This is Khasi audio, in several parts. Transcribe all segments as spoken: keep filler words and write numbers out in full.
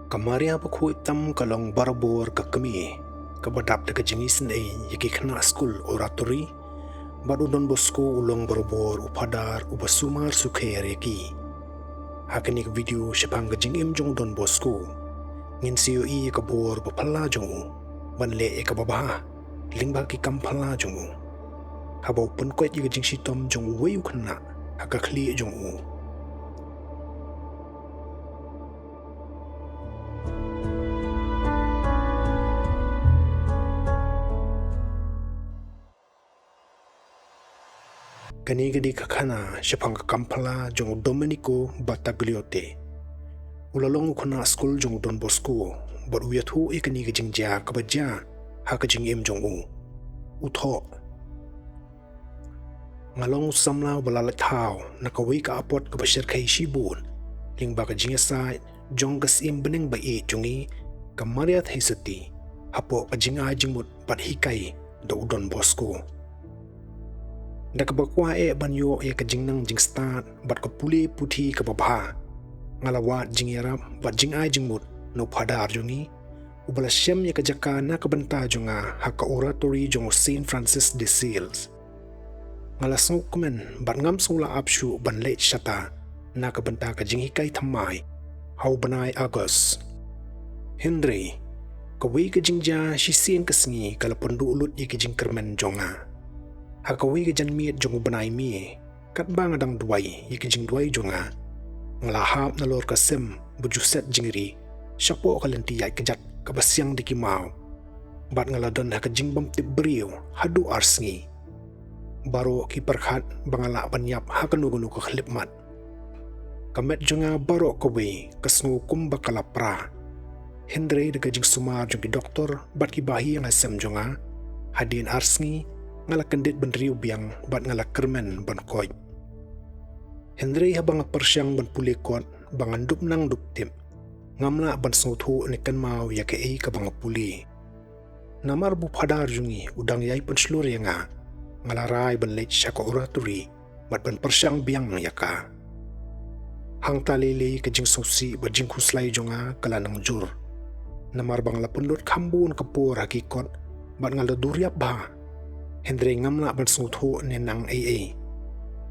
Ka Maria bakhuid tam ka long barabor ka kmie kaba dap da ka jingisynei ïa ki khynnah skul Oratory, bad u Don Bosco u long barabor u phadar uba sumar sukher ïa ki. Ha kane ka video shaphang ka jingim jong u Don Bosco, ngin sa ïohi ïa ka bor ba phylla jong u ban leh ïa kaba bha lyngba ki kam phylla jong u, haba u pynkoit ïa ka jingshitom jong uwei u khynnah ha ka khlieh jong u. Kane ka dei ka khana shaphang ka kam phylla jong u Domenico Battagliote. U la long u khynnah skul jong u Don Bosco bad u ïathuh ïa kane ka jingjia kaba jia ha ka jingim jong u. U thoh: Nga long u samla uba la lait thaw na kawei ka apot kaba shyrkhei shibun lyngba ka jingïasaid jong ka Syiem bneng ba ïeit jong ngi, ka Maria Theisotti, hapoh ka jingai jingmut bad hikai da u Don Bosco. Da kaba kwah eh ban ïoh ïa ka jingnang jingstad bad ka pule puthi kaba bha, nga la wad jingïarap bad jingai jingmut na u phadar jong ngi, uba la shem ïa ka jaka na ka bynta jong nga ha ka Oratory jong u Saint Francis de Sales. Nga la sngewkmen bad ngam sngew la ap shuh ban leit shata na ka bynta ka jinghikai thymmai ha u bnai August. Hynrei kawei ka jingjia shisien ka sngi ka la pynduh lut ïa ki jingkyrmen jong nga. Ha kawei ka janmiet jong u bnai May, katba nga dang duwai ïa ki jingduwai jong nga, nga la hap nalor ka sem ba ju set jingri shapoh ka lynti ïaid kjat kaba siang da ki maw, bad nga la don ha ka jingbym tip briew haduh ar sngi. Baroh ki pyrkhat ba nga lah ban ïap ha kano kano ka khyllipmat. Ka met jong nga baroh kawei ka sngew kumba ka la pra. Hynrei da ka jingsumar jong ki doktor bad ki bahaïing hasem jong nga, hadien ar sngi nga la kyndit bynriew biang bad nga la kyrmen ban koit. Hynrei haba nga pyrshang ban pule kot ba ngan dup nang dup tip, ngam lah ban sngewthuh ne kynmaw ïa kaei kaba nga pule. Namar ba u phadar jong ngi u dang ïai pynshlur ïa nga, nga la rai ban leit sha ka Oratory bad ban pyrshang biang ïa ka. Hangta lei lei ka jingsngewsih bad jingkhuslai jong nga ka la nang jur. Namar ba nga la pynlut kham bun ka por ha ki kot bad nga la duriap bha. Hynrei ngam lah ban sngewthuh ne nang ei ei.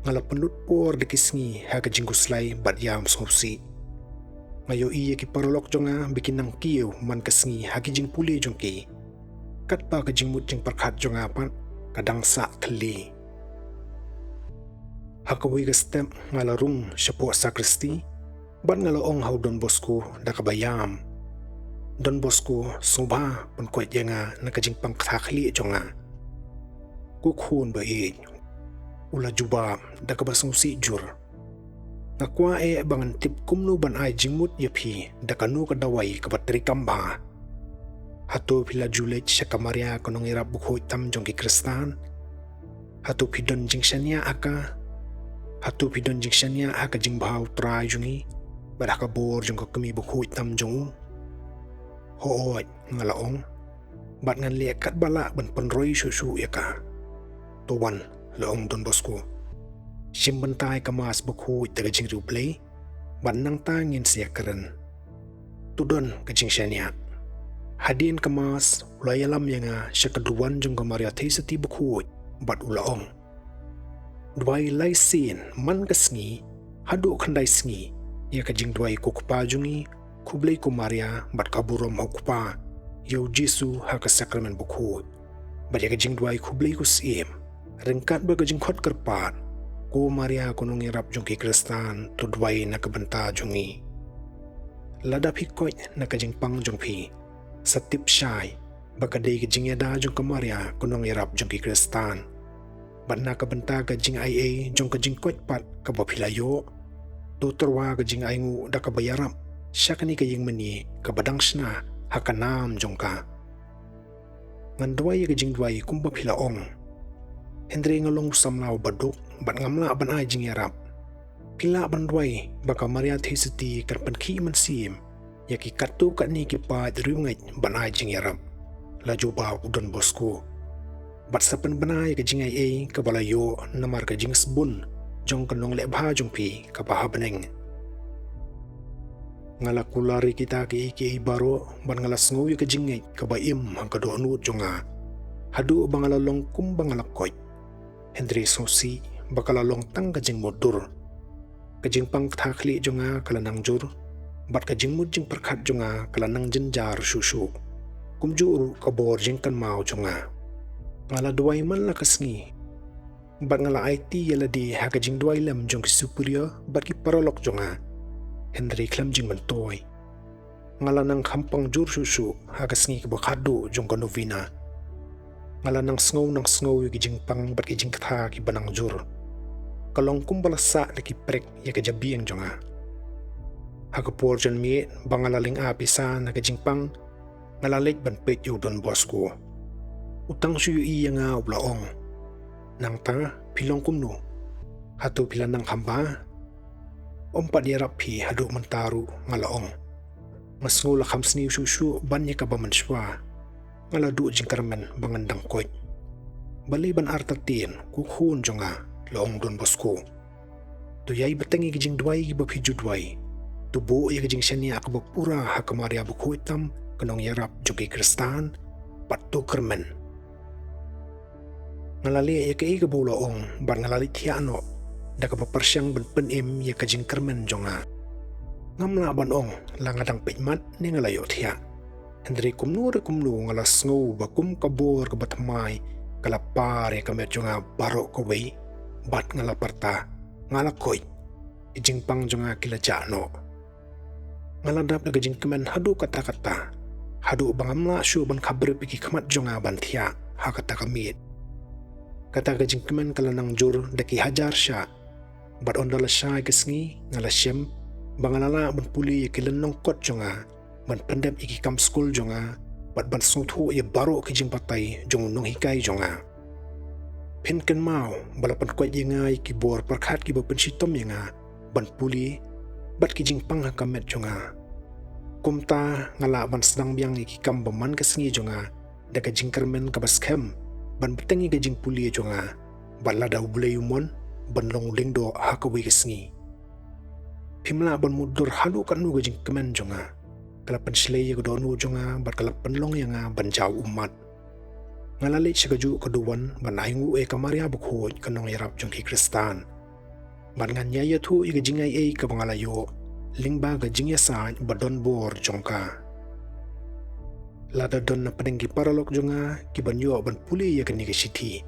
Nga la pynlut por da ki sngi ha ka jingkhuslai bad ïam sngewsih. Nga ïohi ïa ki paralok jong nga ba ki nang kiew man ka sngi ha ki jingpule jong ki, katba ka jingmut jingpyrkhat jong nga pat ka dang sah thylli. Ha kawei ka step nga la rung shapoh sakristi bad nga la ong ha u Don Bosco da kaba ïam: Don Bosco, sngewbha pynkoit ïa nga na ka jingpang kata khlieh jong nga. Ko khun ba ïeit, u la jubab da kaba sngewsih jur. Nga kwah eh ba ngan tip kumno ban ai jingmut ïa phi da kano ka dawai kaba treikam bha. Hato phi la ju leit sha ka Maria ka nongïarap bakhuid tam jong ki Khristan? Hato phi don jingshaniah ha ka? Hato phi don jingshaniah ha ka jingbha u Trai jong ngi bad ha ka bor jong ka kmie bakhuid tam jong u? Hooid, nga la ong, bad ngan leh katba lah ban pynroi shuh shuh ïa ka. To wan, la ong Don Bosco. Shim bynta ïa ka Mass bakhuid da ka jingriewblei, bad nangta ngin sa ïakren. To don ka jingshaniah. Hadien ka Mass u la ïalam ïa nga sha ka duwan jong ka Maria Theisotti bakhuid bad u la ong: Duwai lai sien man ka sngi haduh khyndai sngi ïa ka jingduwai ko Kpa jong ngi, khublei ko Maria bad ka burom ha u Kpa, ïa u Jisu ha ka Sakramen bakhuid, bad ïa ka jingduwai khublei ko Syiem. Ryngkat bad ka jingkhot kyrpad, ko Maria ko nongïarap jong ki Khristan, to duwai na ka bynta jong ngi. Lada phi koit na ka jingpang jong phi, sa tip shai ba ka dei ka jingïada jong ka Maria ko nongïarap jong ki Khristan. Bad na ka bynta ka jingaiei jong ka jingkoit pat kaba phi la ïoh, to tyrwa ka jingainguh da kaba ïarap sha kane ka ïing mane kaba dang shna ha ka nam jong ka. Ngan duwai ïa ka jingduwai kumba phi la ong. Hynrei nga long u samla uba duk bad ngam lah ban ai jingïarap. Phi lah ban duwai ba ka Maria Theisotti kan pynkhih mynsiem ïa ki katto katne ki paid riewngeit ban ai jingïarap, la jubab u Don Bosco. Bad sa pynbna ïa ka jingaiei kaba la ïoh namar ka jingsbun jong ka nongleh bha jong phi kaba ha bneng. Nga la kular ïa kita kiei kiei baroh, bad nga la sngew ïa ka jingngeit kaba im ha ka dohnud jong nga, haduh ba nga la long kumba nga la koit. Hynrei sngewsih ba ka la long tang ka jingmutdur. Ka jingpang ktha khlieh jong nga ka la nang jur, bad ka jingmut jingpyrkhat jong nga ka la nang jynjar shuh shuh. Kumjuh ruh ka bor jingkynmaw jong nga. Nga la duwai man la ka sngi, bad nga la aiti ïa lade ha ka jingduwai lem jong ki superior bad ki paralok jong nga. Hynrei khlem jingmyntoi, nga la nang kham pang jur shuh shuh ha ka sngi kaba khatduh jong ka novena. Nga la nang sngew nang sngew ïa ki jingpang bad ki jingktha kiba nang jur. Ka long kumba la sah da ki prek ïa ka jabieng jong nga. Ha ka por janmiet ba nga la lynga pisa na ka jingpang, nga la leit ban peit ïa u Don Bosco. U tang shu ïohi ïa nga u la ong, "Nangta phi long kumno? Hato phi la nang kham bha? Ym pat ïarap phi haduh mynta ruh," nga la ong. Nga sngew la kham sniew shuh shuh ban ïa kaba mynshuwa. Nga la duh jingkyrmen ba ngan dang koit. "Balei ban artatien, ko khun jong nga?" la ong Don Bosco. "To ïai bteng ïa ki jingduwai kiba phi ju duwai. To buh ïa ka jingshaniah kaba pura ha ka Maria Bakhuid tam, ka nongïarap jong ki Khristan, bad to kyrmen." Nga la leh ïa kaei kaba u la ong bad nga la leit thiah noh da kaba pyrshang ban pynim ïa ka jingkyrmen jong nga. Ngam lah ban ong la nga dang peit mat ne nga la ïohthiah. Hynrei kumno re kumno nga la sngew ba kum ka bor kaba thymmai ka la par ïa ka met jong nga baroh kawei, bad nga la pyrta, "Nga la koit. Ki jingpang jong nga ki la jah noh." Nga la dap da ka jingkmen haduh katta katta, haduh ba ngam lah shuh ban khabrip ïa ki khmat jong nga ban thiah ha kata ka miet. Kata ka jingkmen ka la nang jur da ki hajar shah. Bad ynda la shai ka sngi, nga la shem ba nga la lah ban pule ïa ki lynnong kot jong nga, ban pyndep ïa ki kam skul jong nga, bad ban sngewthuh ïa baroh ki jingbatai jong u nonghikai jong nga. Phin kynmaw ba la pynkoit ïa nga ïa ki bor pyrkhat kiba pynshitom ïa nga ban pule, bad ki jingpang ha ka met jong nga. Kumta nga lah ban sdang biang ïa ki kam ba man ka sngi jong nga da ka jingkyrmen kaba skhem ban bteng ïa ka jingpule jong nga, bad lada U Blei u mon, ban long u lyngdoh ha kawei ka sngi. Phim lah ban mutdur haduh katno ka jingkmen jong nga. Ka la pynshlei ïa ka dohnud jong nga bad ka la pynlong ïa nga ban jaw ummat. Nga la leit sha kajuh ka duwan ban ainguh ïa ka Maria Bakhuid, ka nongïarap jong ki Khristan. Bad ngan ïai ïathuh ïa ka jingaiei kaba nga la ïoh lyngba ka jingïasaid ba don bor jong ka. Lada don na pdeng ki paralok jong nga kiban ïoh ban pule ïa kane ka shithi,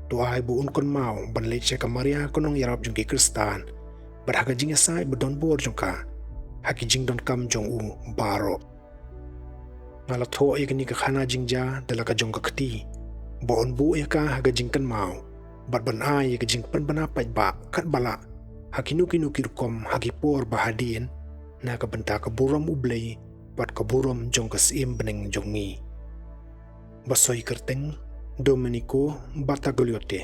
to ai ba un kynmaw ban leit sha ka Maria, ka nongïarap jong ki Khristan, bad ha ka jingïasaid ba don bor jong ka ha ki jingdonkam jong u baroh. Nga la thoh ïa kane ka khana jingjia da la ka jong ka kti, ba un buh ïa ka ha ka jingkynmaw, bad ban ai ïa ka jingpynbna paidbah katba lah, ha kino kino ki rukom ha ki por ba hadien, na ka bynta ka burom U Blei bad ka burom jong ka syiem bneng jong ngi. Ba soi kyrteng, Domenico Battagliotti.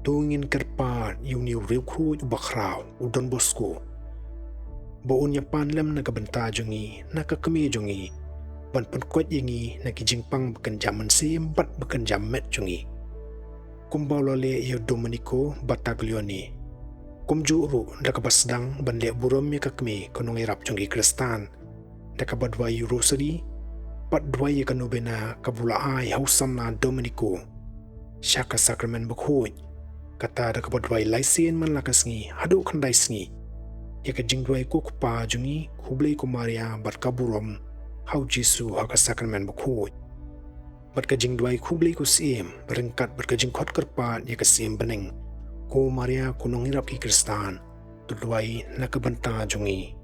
To ngin kyrpad ïa une u riewkhuid uba khraw, u Don Bosco, ba un ïapan lem na ka bynta jong ngi, na ka kmie jong ngi, ban pynkoit ïa ngi na ki jingpang ba kynja mynsiem bad ba kynja met jong ngi, kumba u la leh ïa u Domenico Battaglioni. Kumjuh ruh da kaba sdang ban leh burom ïa ka kmie, ka nongïarap jong ki Khristan, da kaba duwai ïa u Rosary, bad duwai ïa ka novena kaba u la ai ha u samla Domenico sha ka Sakramen Bakhuid. Kata da kaba duwai lai sien man la ka sngi haduh khyndai sngi, ïa ka jingduwai, Ko Kpa jong ngi, khublei ko Maria, bad ka burom ha u Jisu ha ka Sakramen Bakhuid. Bad ka jingduwai, Khublei ko Syiem, ryngkat bad ka jingkhot kyrpad ïa ka Syiem bneng, Ko Maria, ko nongïarap ki Khristan, to duwai na ka bynta jong ngi.